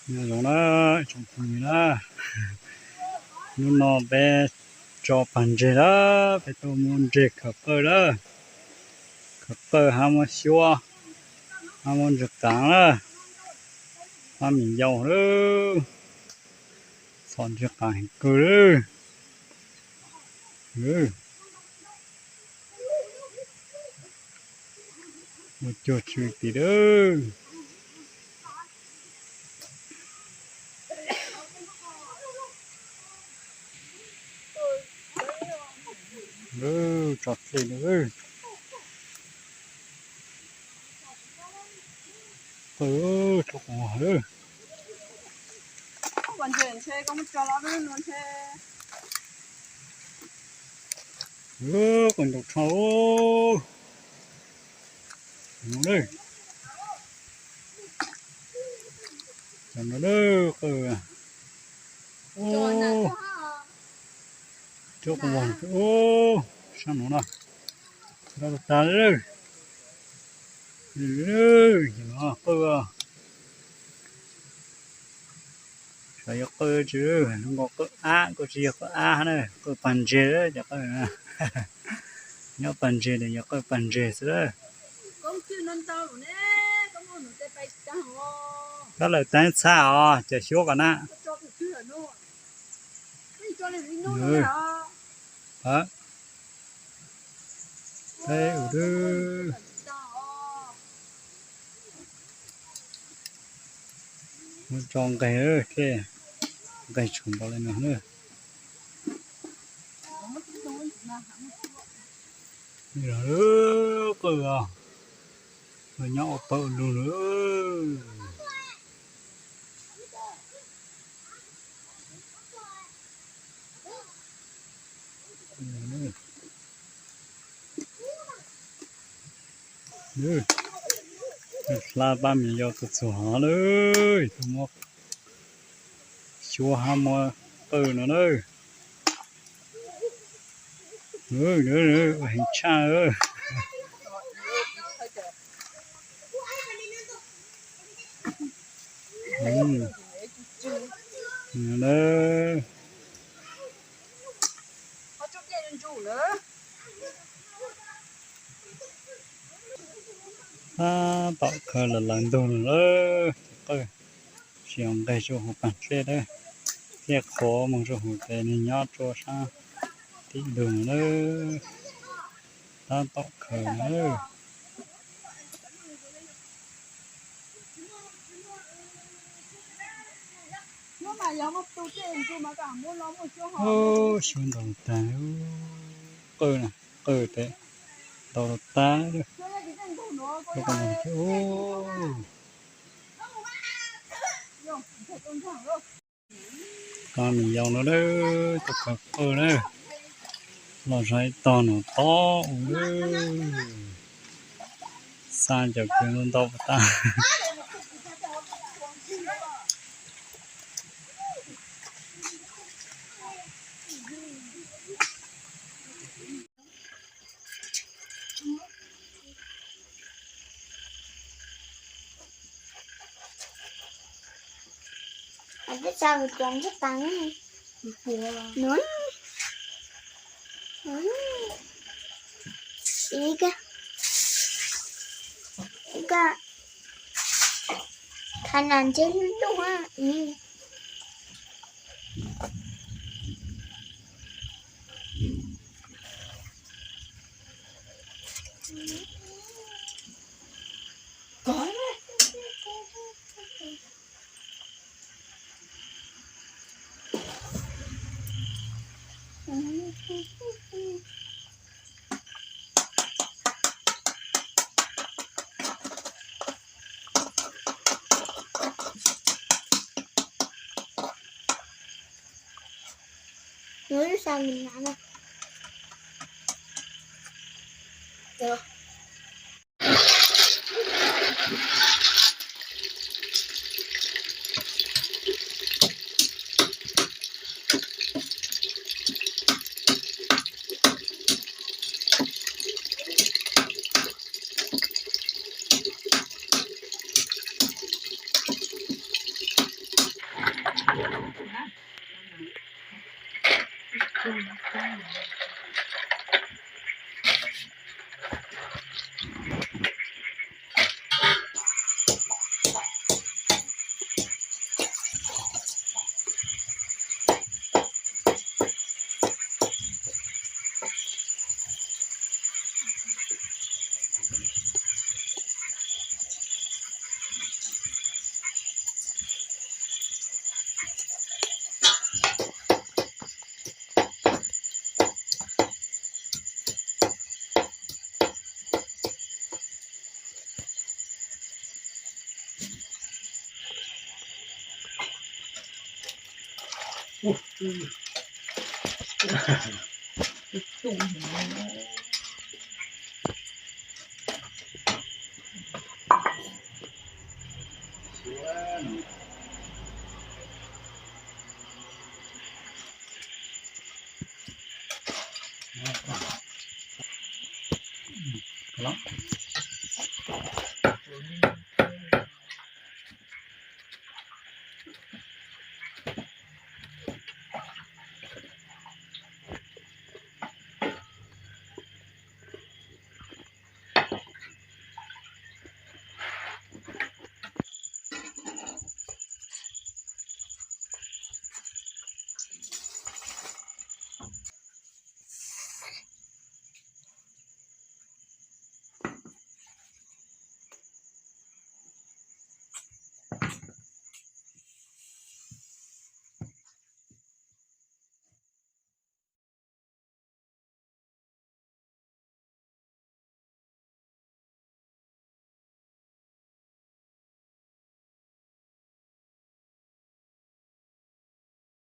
Nyob zoo na, tsoom phooj ywg na, hnub no peb tso pag ntseg lawm, peb tuaj muab ntseg khaws qawj lawm. Khaws qawj hab muab xyuab, hab muab ntseg qaav lawm. Pab mim yau lawm, txhom ntseg qaav heev kawg lawm. Ua cuag tsw tim lawm. Tso dlej lawm. Qawj, tso quas lawm. Qawj ntau tshaj. Cov no lawm qawj. Cov quas, sab no na, ntau tas lawm. Qawj, xyov yog qawj tsi, zoo nkaus qawj ab, kuj tsis yog qawj ab na, qawj pag ntseg cov qawj. Nyob pag ntseg ces yog qawj pag ntseg xwb lawm. Koj lawm tab txhab os, cov xyuab kom na. Muab tso nqeg thiab, nqeg tshum npaum li no na. Qawj os, nyob ua pawg lug lawm. Hla pab mim yau txhua txhua hov lawm, tuaj muab xyuab hab muab qawj no na. Ua heev tshaj. Tab tom khaws lawm lawv ntug lawm, qawj tsis nqeg rua huv pag dlej lawm, thiaj qhuav moog rua huv tes nwg nyob rua sab tim lug lawm. Tab tom khaws lawm. Xyuab ntau tag, qawj, qawj tes ntau tag. Pab mim yau no lawm, tuaj khaws qawj lawm, los zog ib tog no tob u lawm, xa cov kws ntau ntau puas tag. Ib, ib, khav nas ntseg lub lub. Los,